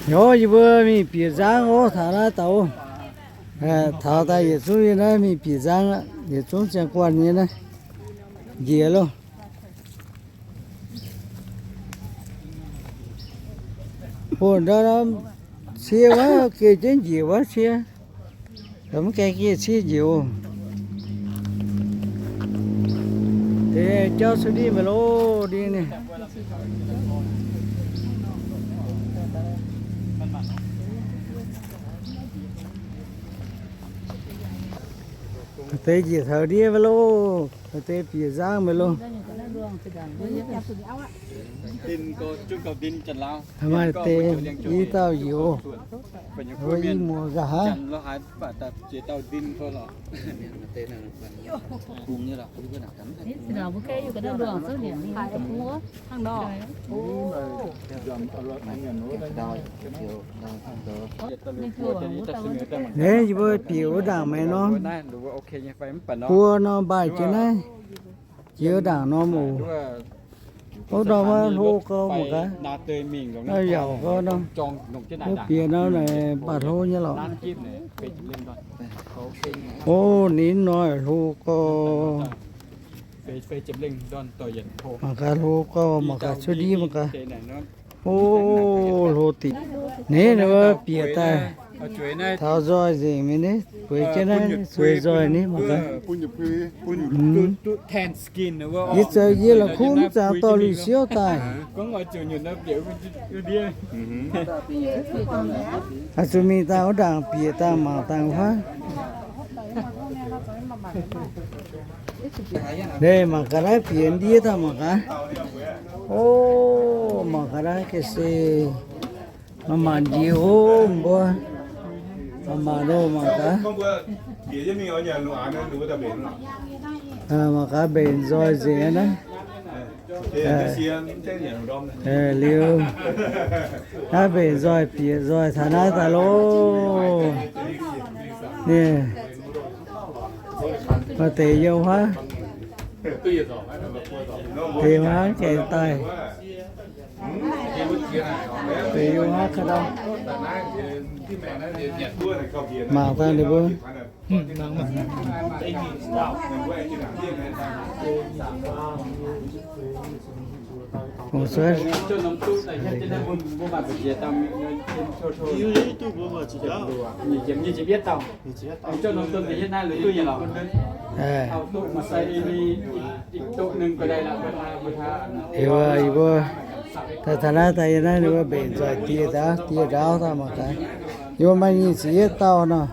Nor yie mbuo mingh bieqc nzangv oc, taux naaiv daaih oc. Taux daaih yietc zungv yie naaiv mingh bieqc nzangv aqv, yietc zungv ziangh guanh nyei naaiv. Njiec loh. Bun ndau norm cie wuov geh jienv njiec wuov cie. Mv gaengh geh cie njiec oc. Deix jauv cuotv ndiev mingh loh, ndiev ninh. Deix njiec taux ndiev mingh loh, deix bieqc nzangv mingh loh. Maaih deix i dauh youz, i muoz nqa'haav. Naaiv yie mbuo bieqc wuov ndaangc maengx norm, buo norm mbaih jiex naaiv, jiex wuov ndaangc norm oc. Wuov norm wuov hlo gau mangc gaax. Naaiv yaac gau nor. Wuov bieqc nor naaic mbaih hlo nyei lorqc. O, ninh noic hlo gau. Mangc gaax hlo gau, mangc gaax cuotv ndiev mangc gaax. O, hlo diqc. Naaiv ninh mbuo bieqc daaih taux nzoih nzengc mingh naaiv, bueix jienv naaiv zueiz nzoih naaiv mangc gaax. Yie zoux yie la'kuqv mv zangx dorh lui-siouv daaih. Zuqc mingh daaih wuov ndaangc bieqc daaih mangc daaih huaav. Naaiv mangc gaax naaiv bieqc ndiev daaih mangc gaax. O, mangc gaax naaiv ga'sie. Maaih maanc njiec o mbuo. Maaih maanc o mangc gaax. Mangc gaax mbenc nzoih nzengc naaiv. Liuz, naaiv mbenc nzoih bieqc nzoih taux naaiv daaih loh. Ninh maaih deix yiem huaav, deix huaav gaengh daaih. Deix yiem huaav ka'ndau. Mangc daaih ninh mbuo. Yie mbuo, yie mbuo daaih taux naaiv daaih yie naaiv ninh mbuo mbenc nzoih dieh ndaauv, dieh ndaauv daaih mangc gaax. Yie mbuo maaih nyic ziepc yietv dauh nor.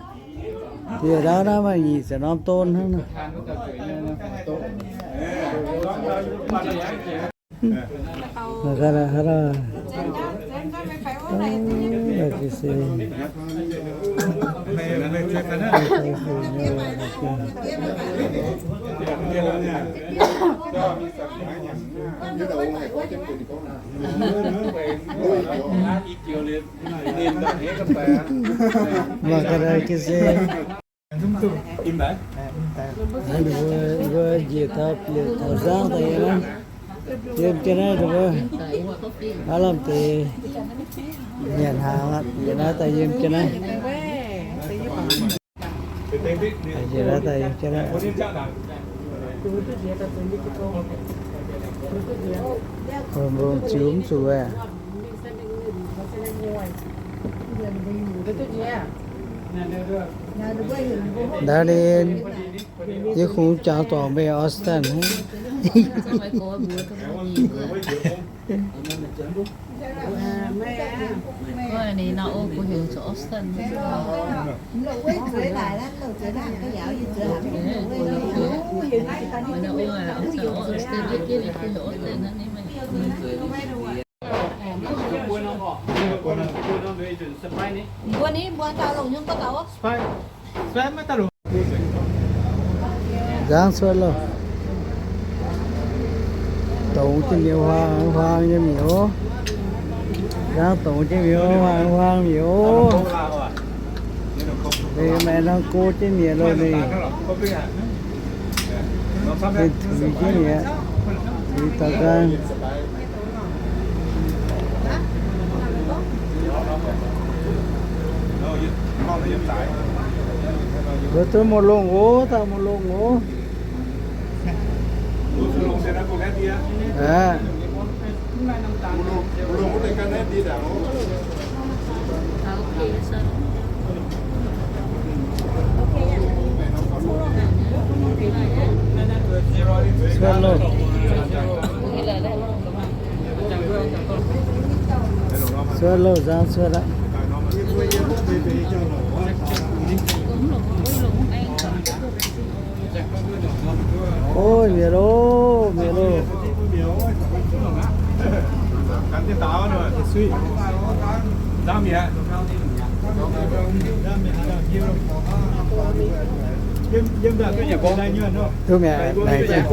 Dieh ndaauv naaiv maaih nyic ziepc norm don hnangv nor. Mangc gaax naaiv ga'sie. Ninh mbuo, ninh mbuo njiec taux bieqc taux nzangv daaih yiem naaiv, yiem jienv naaiv ninh mbuo, aav lamh deix nyanc hnaangx aqv, bieqc naaiv daaih yiem jienv naaiv. Njiec naaiv daaih yiem jienv naaiv. Mbong ziux mv zuqc aqv. Ndau ninh, yie kungx jangx dorngc mingh Austin hnangv. Nzangv cuotv loh. Dongz jienv mi'aqv, huaang huaang nyei mi'aqv oc. Nzangv dongz jienv mi'aqv, huaang huaang mi'aqv oc. Maaih norm go jienv mi'aqv loh ninh. Ninh tuix jienv mi'aqv, tuix daux nqaang. Mbuo duqv muoz-longh oc, daaih muoz-longh oc. Aqv. Cuotv loh. Cuotv loh, nzangv cuotv aqv. Ov, mi'aqv loh, mi'aqv loh. Duqv mi'aqv, laengz zingh.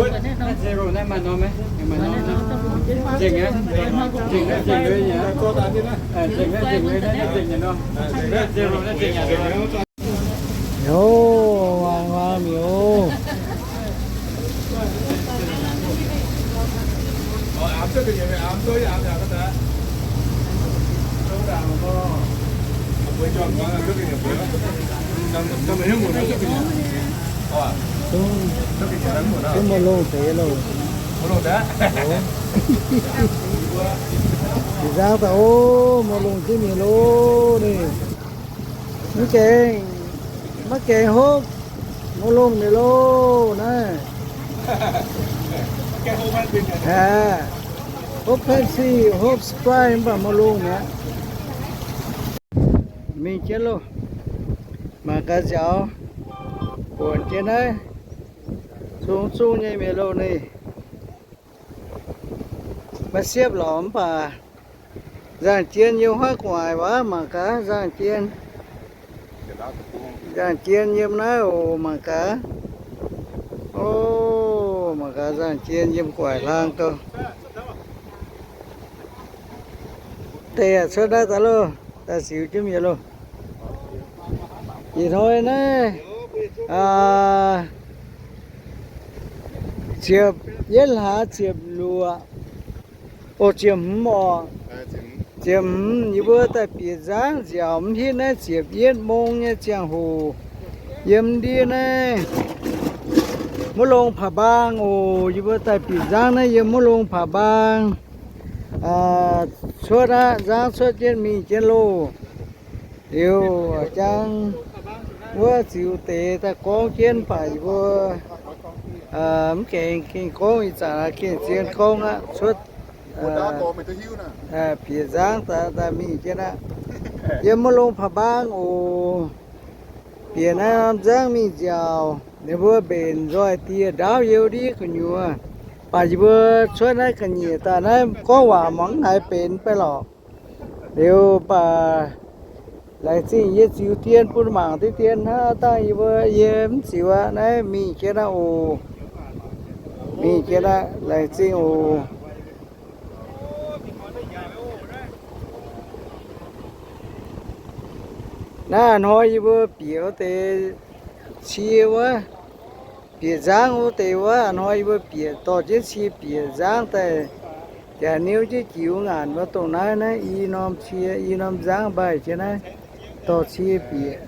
Yoh, waang waang mi'aqv oc. Duqv, duqv muoz-longh deix loh. Oc. Ih nzangv daaih oc, muoz-longh jienv mi'aqv loh ninh. Mv gaengh, maiv gaengh hopv, muoz-longh mi'aqv loh naaiv. Aa, hopv Pepsi, hopv Sprite mv baac muoz-longh mi'aqv. Mingh jienv loh. Mangc gaax nziaaux buonc jienv naaiv, zungv zungv nyei mi'aqv loh ninh. Maiv siepv lorqc mv baac nzangc jien yiem huaav gu'nguaaic wuov mangc gaax, nzangc jien. Nzangc jien yiem naaiv oc, mangc gaax. Ov, mangc gaax nzangc jien yiem gu'nguaaic hlang gauh. Deix aac cuotv naaiv daaih loh, daaih ziux jienv mi'aqv loh. Ih hnoi naaiv, aa, ziepc yietv hlaax ziepc luoqc, o, ziepc hmz orqc. Ziepc hmz yie mbuo daaih bieqc nzangv nziaauc mv hitv naaiv ziepc yietv mong nyei ziangh hoc yiem ndiev naaiv Muoz Longx Paa Mbaang oc. Yie mbuo daaih bieqc nzangv naaiv yiem Muoz Longx Paa Mbaang. Cuotv aqv, nzangv cuotv jienv mingh jienv loh. Liuz jang wuov ziux deix daaih gorngv jienv baac yie mbuo mv gaengh gengh gorngv, ih zanc gengh zien gorngv aqv. Cuotv bieqc nzangv daaih mingh jienv aqv. Yiem Muoz Longx Paa Mbaang oc. Bieqc naaiv norm nzangv mingh nziaauc, ninh mbuo mbenc nzoih dieh ndaauv you ndiev gu'nyuoz. Baac yie mbuo cuotv naaiv ga'nyiec daaih naaiv gorngv waac mangc haaix benx baac lorqc. Liuz baac laengz zingh yie ziux dien bun mangc diqv dien hnangv. Dangh yie mbuo yie mv ziux aqv, naaiv mingh jienv aqv oc. Mingh jienv aqv, laengz zingh oc. Naaiv a'hnoi yie mbuo bieqc wuov deix cie wuov, bieqc nzangv wuov deix wuov, a'hnoi yie mbuo bieqc dorh jienv cie bieqc nzangv daaih, jaax niuv jienv jiux ngaanc wuov. Dongh naaiv, naaiv i norm cie, i norm nzangv mbaih jienv naaiv, dorh cie bieqc,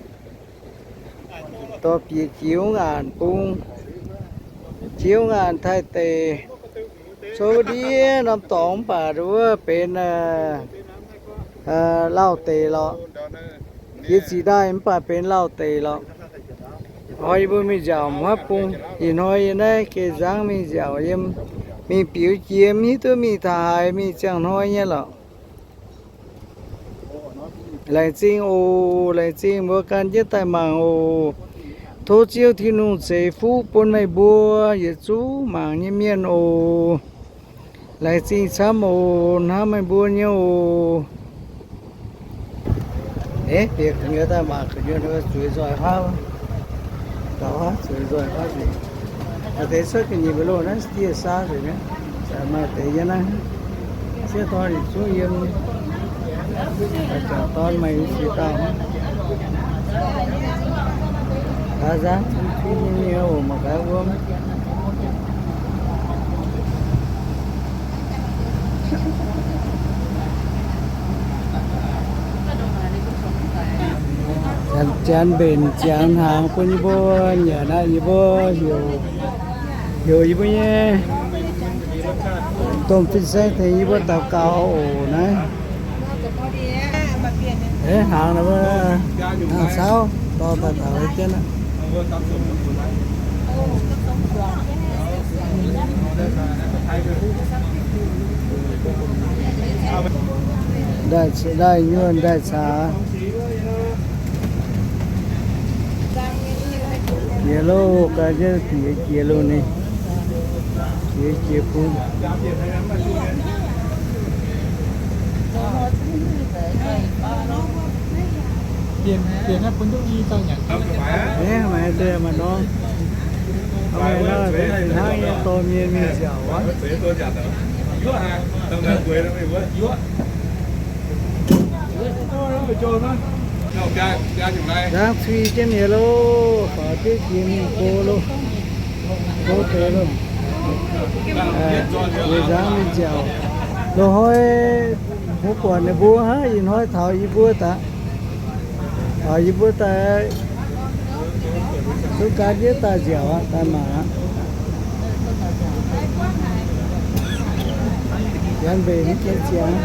dorh bieqc jiux ngaanc bung. Jiux ngaanc taaih deic, cou ndiev norm dorngx mv baac wuov benx lauh deic lorqc. Jiex ziqc ndaaih mv baac benx lauh deic lorqc. Hnoi yie mbuo mingh nziaauc hmuangv bung. Ih hnoi yie naaiv geh nzangv mingh nziaauc yiem, mingh biux jiex mv hiuv duqv mingh taux haaix, mingh ziangh hnoi nyei lorqc. Laengz zingh oc. Laengz zingh mbuo gan jienv daaih mangc oc. Tov Ziouv Tin-Hungh ceix fuqv bun meih mbuo yietc zungv mangc nyei mienh oc. Laengz zingh camv oc. Hnamv meih mbuo nyei oc. Eix, bieqc gu'nyuoz daaih mangc gu'nyuoz zueiz nzoih huaav. Gaux huaav zueiz nzoih huaav nzengc. Maaih deix cuotv ga'nyiec mbuo loh naaiv dieh saa nzengc mi'aqv. Maaih deix nyei naaiv, sieqv dorn yietc zungv yiem. Jangc dorn maaih nyei sieqv dauh hnangv. Gaax nzangv cuotv nyei oc, mangc gaax wuom. Janx mbenc ziangx hnaangx bun yie mbuo nyanc aqv. Yie mbuo heuc, heuc yie mbuo nyei domh fin-saeng tengx yie mbuo daux gaux oc naaiv. Hnaangx, hnaangx sauv dorh daaih taux jienv aqv. Ndaaih nyuonh ndaaih caax. Jiex loh, gan jienv diex jiex loh ninh. Jiex jiex bun. Maiv maaih deix maaih norm. Hnangv nyei dorh mienh mingh nziaauc wuov. Nzangv cui jienv nyei loh, faaux diqv jiex mingh go loh. Go deix loh. Weic nzangv mingh nziaauc. Loz-hnoi mbuo buatc ninh mbuo hnangv ih hnoi taux yie mbuo daaih. Taux yie mbuo daaih, zungv gan jienv daaih nziaauc aqv, daaih mangc aqv. Janx mbenc mv gaengh ziangx.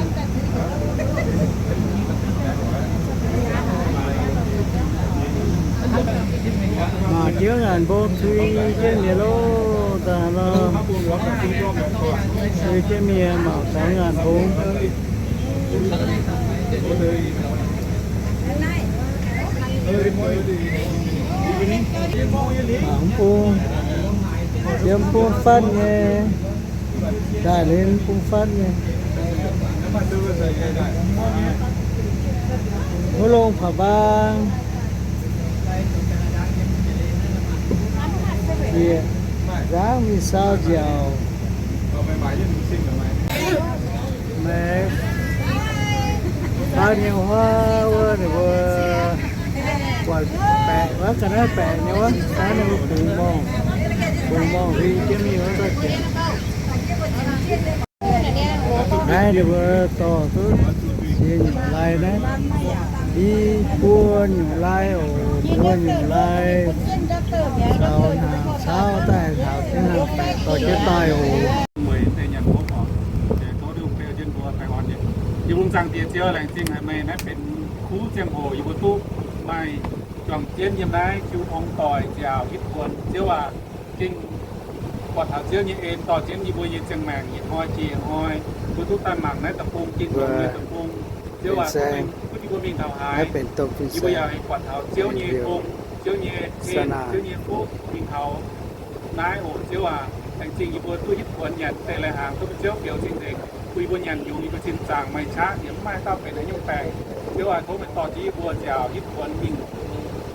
Mangc jienv ngaanc mbong cui jienv mienh loh, daaih nor. Cui jienv mienh mangc taux ngaanc mbong. Mangc mv bung, yiem bung fatv nyei, daaih liuz mv bung fatv nyei. Wuov longx paac mbaang. Zieqc nzangv mingh saau nziaauc. Maaih faanv nyei huaav wuov, ninh mbuo buatc baeqc wuov, ga'naaiv baeqc nyei wuov, faanv ninh mbuo bungx morngh, bungx morngh huin jienv mingh wuov dauh ziepc. Naaiv ninh mbuo dorh duqv ziex nyungc lai naaiv, i buo nyungc lai oc, buo nyungc lai. Caux hnaangx cauv daaih, hnaangx jienv hnaangx baeqc dorh jienv daaih oc. Yie mbuo zaangc Diex Ziouv, laengz zingh haic meih naaiv benx kuv ziangh hoc yie mbuo duqv maaih juangc jienv yiem naaiv jiu ong doic nziaauc hitv kuonx. Ziouv aac, gengh buatc taux Ziouv nyei en dorh jienv yie mbuo nyei ziangh maengc ih hnoi jiex ih hnoi, mbuo duqv daaih mangc naaiv deic-bung, gengh dongh nyei deic-bung. Ziouv aac, bun yie mbuo mingh taux haaix, yie mbuo yaac buatc taux Ziouv nyei gong, Ziouv nyei en, Ziouv nyei fuqv mingh taux naaiv oc. Ziouv aac, laengz zingh yie mbuo duqv hitv kuonx nyanc deix lai-hnaangx duqv bun Ziouv biouz cing-nzengc, bun yie mbuo nyanc yungz yie mbuo cin zaangc maaih qaqv yaac mv maaih dauh benx haaix nyungc baengc. Ziouv aac, tov meih dorh jienv yie mbuo nziaauc hitv kuonx mingh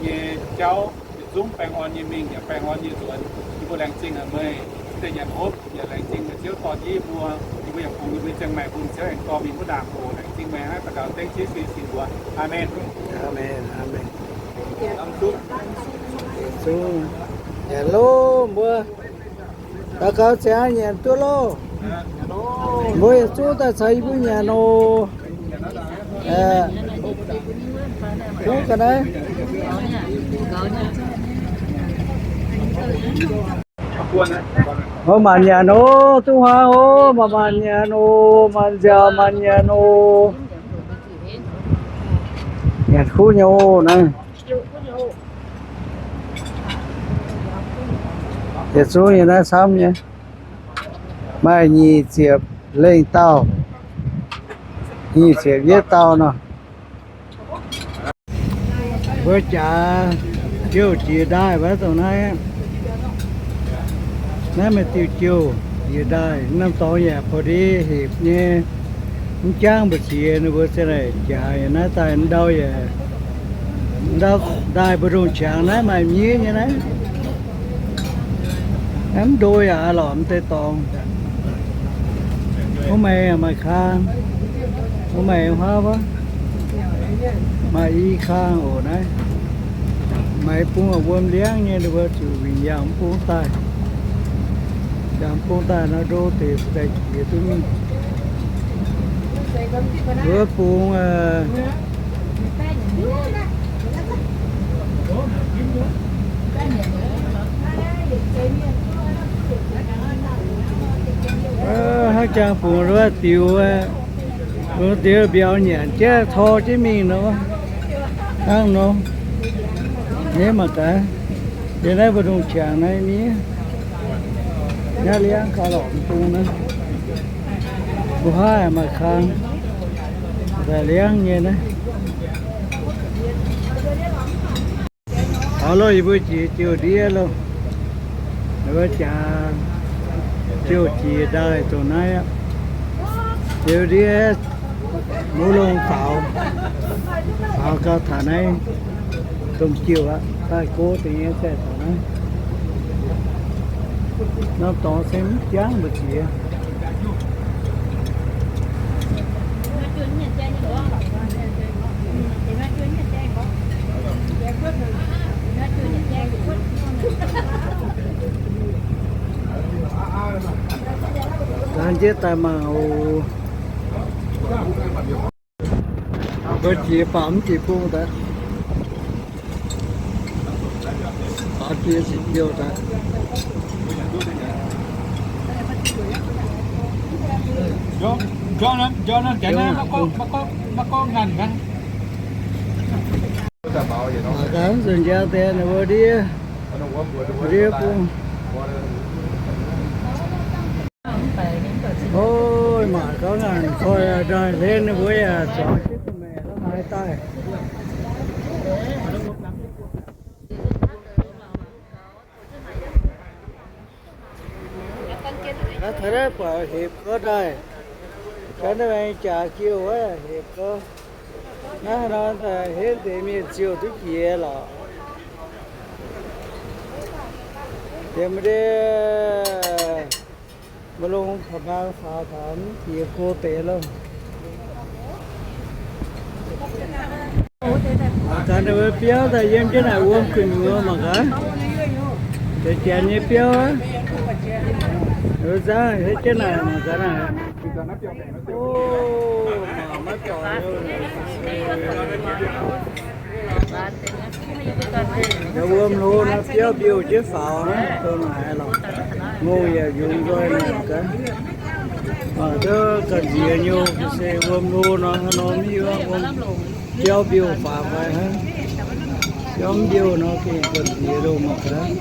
nyei jauv yietc zungv baengh orn nyei mingh yaac baengh orn nyei nzuonx. Yie mbuo laengz zingh haic meih deix nyanc hopv, yaac laengz zingh meih Ziouv dorh jienv yie mbuo, yie mbuo yaac bungx yie mbuo nyei ziangh maengc bun Ziouv aengx dorh mingh wuov ndaangc oc. Laengz zingh meih hnangv daux gaux dengv Yesu Singx mbuox. Aamen. Aamen. Aamen. Yietc zungv nyanc loh mbuo. Daux gaux ziangx nyanc duqv loh. Mbuo yietc zungv daaih caux yie mbuo nyanc oc. Duqv ga'naaiv. Mbuo maanc nyanc oc, duqv hmuangx oc, maanc maanc nyanc oc, maanc nziaauc maanc nyanc oc. Nyanc kuv nyei oc naaiv. Yietc zungv nyei naaiv camv nyei. Maaih nyic ziepc lengh dauh, nyic ziepc yietv dauh nor. Mbuo jaax jouh jiex ndaaih wuov dongh naaiv. Naaiv maaih diuh jouh jiex ndaaih, norm dorngx yaac ba'di hepc nyei. Mv jangv mbu'ziex ninh mbuo ziouc naaic jaax yaac naaiv daaih ndau yaac, ndau ndaaih mbu'ndongx qangx naaiv maaih miev nyei naaiv. Mv ndo yaac lorqc mv deix dorngx. Wuov maaih, maaih kang, wuov maaih huaav wuov, maaih i kang oc naaiv. Maaih bung wuom liangv nyei, ninh mbuo zuqc wingc yangh mv bung daaih. Yangh mv bung daaih nor ndo deix daaih jiex duqv mingh. Wuov bung, aa, Jangx bungx wuov diux, bungx diux mbiauz nyanc jienv tor jienv mingh nor. Hnangv nor, nyei mangc gaax. Yiem naaiv mbu'ndongx qangx naaiv miev, naaiv liangv gauh lorqc mv bung naaiv. Mbuo haav maaih kang, daaih liangv nyei naaiv. Taux loh, yie mbuo jiex jouh ndiev loh. Ninh mbuo jaax jouh jiex ndaaih dongh naaiv aqv. Jouh ndiev muv longx faaux, faaux gauh taux naaiv domh jouh aqv. Daaih go deix nyei daaih taux naaiv. Norm dorngx se mv jangv mbu'ziex. Gan jienv daaih mangc oc. Mbuo jiex baamz mv jiex bung daaih. Baamz jiex ziqc jouh daaih. Mangc gaax, nzunc njang deix ninh mbuo ndiev, ndiev bung. Ov, mangc gaax, ngaanc koiv ndaaih hlen ninh mbuo yaac zuangx jienv duqv maengc maiv daaih. Naaiv taux naaiv buatc hepc gau daaih. Gan naaiv maengx jaax jiouh wuov hepc gau. Naaiv nor daaih henv deix mienh ziouh duqv jiex lorqc. Yiem ndiev mbu'long faaux-faaux taux mv jiex go deix loh. Mangc gaax ninh mbuo biauv daaih yiem jienv naaic wuom gu'nyuoz mangc gaax. Janx-janx nyei biauv aqv. Nzaangv hietv jienv naaic mangc gaax naaic. O, mangc maiv doic. Wuom hlo nor biauv mbiouh jienv faaux hnangv, dongh naaic lorqc. Ngongh yaac yungz nzoih naaic gaax. Mangc gaax ga'nziex nyei se wuom hlo nor, hnangv nor mv hiuv wuom biauv mbiouh faaux fai hnangv. Biauv mv mbiouh nor gengh ga'nziex loh mangc gaax.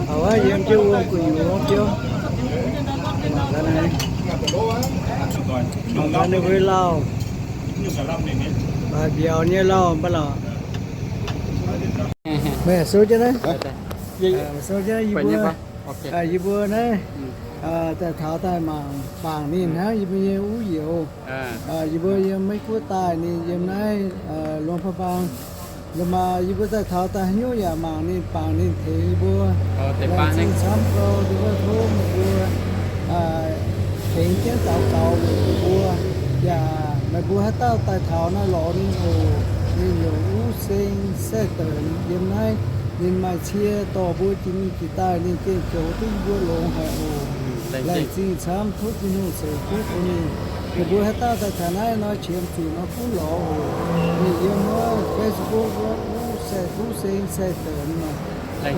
Taux wuov yiem jienv wuom gu'nyuoz biauv. Mangc gaax naaic, mangc gaax ninh mbuo lauh, mbiauz nyei lauh mv baac lorqc. Meih souv jienv naaiv, souv jienv yie mbuo, yie mbuo naaiv daaih taux daaih mangc bangc ninh hnangv yie mbuo nyei wuov youz. Yie mbuo yiem Meiv Guoqv daaih, ninh yiem naaiv Luang Prabang. Lomh maaih yie mbuo daaih taux daaih haaix nyungc yaac mangc ninh, bangc ninh tengx yie mbuo. Laengz zingh camv gau, yie mbuo tov meih mbuo tengx jienv daux gaux meih mbuo. Yaac meih mbuo haaix dauh daaih taux naaiv lorz ninh oc. Ninh yaac uv seng saeh-douc yiem naaiv. Ninh maaih cie dorh mbuo jiex mingh jiex daaih, ninh gengh zoux duqv yie mbuo longx haic oc. Laengz zingh camv, tov Tin-Hungh ceix fuqv bun ninh. Meih mbuo haaix dauh daaih taux naaiv nor, qiemx zuqc nor kuv lorz oc. Ninh yiem wuov Facebook wuov uv saeh-douc, uv seng saeh-douc nor.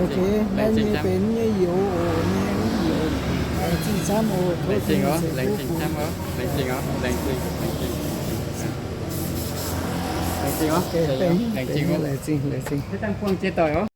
Ok, naaiv nyei benx nyei youz oc, nyei wuov youz. Laengz zingh camv oc, tov Tin-Hungh ceix fuqv bun. Laengz zingh, laengz zingh.